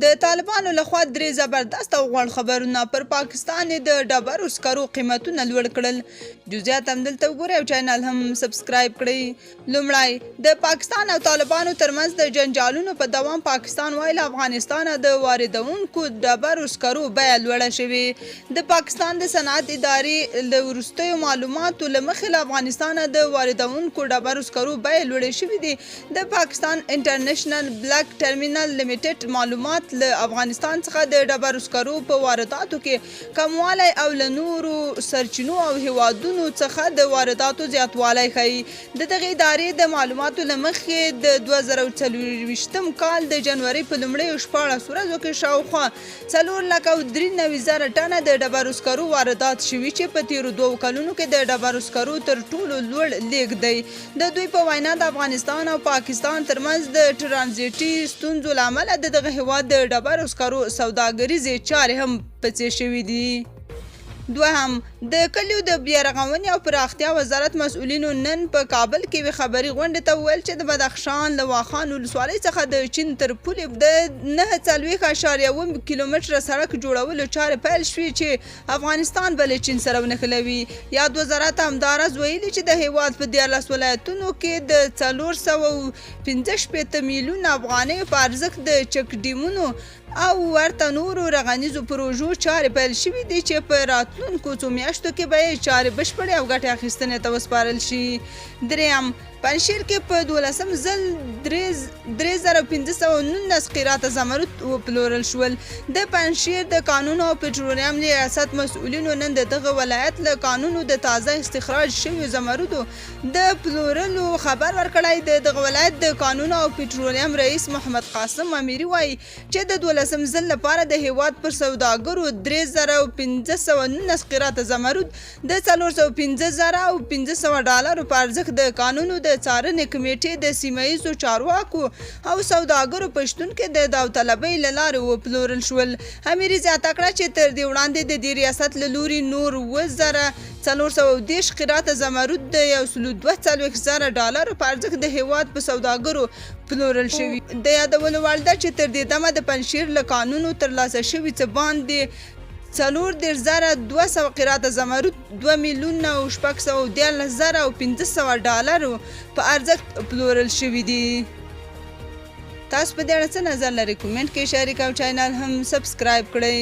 د طالبانو لخوا درې زبردست او غوړ خبرونه، پر پاکستان یې د ډبرو سکرو قیمتونه لوړ کړل. جزئیات هم دلته وګورئ او چینل هم سبسکرایب کړئ. لومړی، د پاکستان او طالبانو ترمنځ د جنجالونو په دوام پاکستان وايي له افغانستانه د واردونکو ډبرو سکرو بیه لوړه شوې. د پاکستان د صنعت ادارې د وروستیو معلوماتو له مخې له افغانستانه د واردونکو ډبرو سکرو بیې لوړې شوې دي. د پاکستان انټرنشنل بلک ټرمینل لمیټډ معلومات له افغانستان څخه د ډبرو سکرو په وارداتو کې کموالی او له نورو سرچینو او هیوادونو څخه د وارداتو زیاتوالی ښيي. د دغې ادارې د معلوماتو له مخې د 2024 کال د جنورۍ په لومړیو 16 ورځو کې شاوخوا 4,93,000 ټنه د ډبرو سکرو واردات شوي، چې په تېرو دوو کلونو کې د ډبرو سکرو تر ټولو لوړ لېږد دی. د دوی په وینا، د افغانستان او پاکستان ترمنځ د ټرانزیټي ستونزو له امله د دغه هېواد د ډبرو سکرو سوداګریزې چارې هم پڅې شوې دي. دوهم، د کلیو د بیارغونې او پراختیا وزارت مسؤلینو نن په کابل کې یوې خبري غونډې ته وویل چې د بدخشان له واخان ولسوالۍ څخه د چین تر پولې د 49.7 کیلومتره سړک جوړولو چارې پیل شوې چې افغانستان به له چین سره ونښلوي. یاد وزارت همداراز ویلي چې د هېواد په 13 ولایتونو کې د 465 میلیونه افغانیو په ارزښت د چکډیمونو او ورته نورو رغنیزو پروژو چارې پیل شوې دي چې په راتلونکو څو میاشتو کې به یې چارې بشپړې او ګټې اخیستنې ته وسپارل شي. دریم، پنجشیر کې په دولسم ځل 3519 قیراته زمرد وپلورل شول. د پنجشیر د کانونو او پټرولیم ریاست مسؤلینو نن د دغه ولایت له کانونو د تازه استخراج شویو زمردو د پلورلو خبر ورکړی. د دغه ولایت د کانونو او پټرولیم رئیس محمد قاسم امیري وايي چې د دولسم ځل لپاره د هېواد پر سوداګرو 3519 قیراته زمرد د 405,500 ډالرو په ارزښت د کانونو د څارنې کمېټې د سیمه ییزو چارواکو او سوداګرو په شتون کې د داوطلبۍ له لارې وپلورل شول. امیري زیاته کړه چې تر دې وړاندې د دې ریاست له لوري نور 7430 قیراته زمرد د 142,000 ډالرو په ارزښت د هېواد په سوداګرو پلورل شوي. د یادولو وړ ده چې تر دې دمه د پنجشېر له کانونو ترلاسه شوي څه باندې 34,200 قیراته زمرد 2,613,500 ډالرو په ارزښت پلورل شوي دي. تاسو په دې اړه څه نظر لرئ؟ کومنټ کې شریک او چینل هم سبسکرایب کړئ.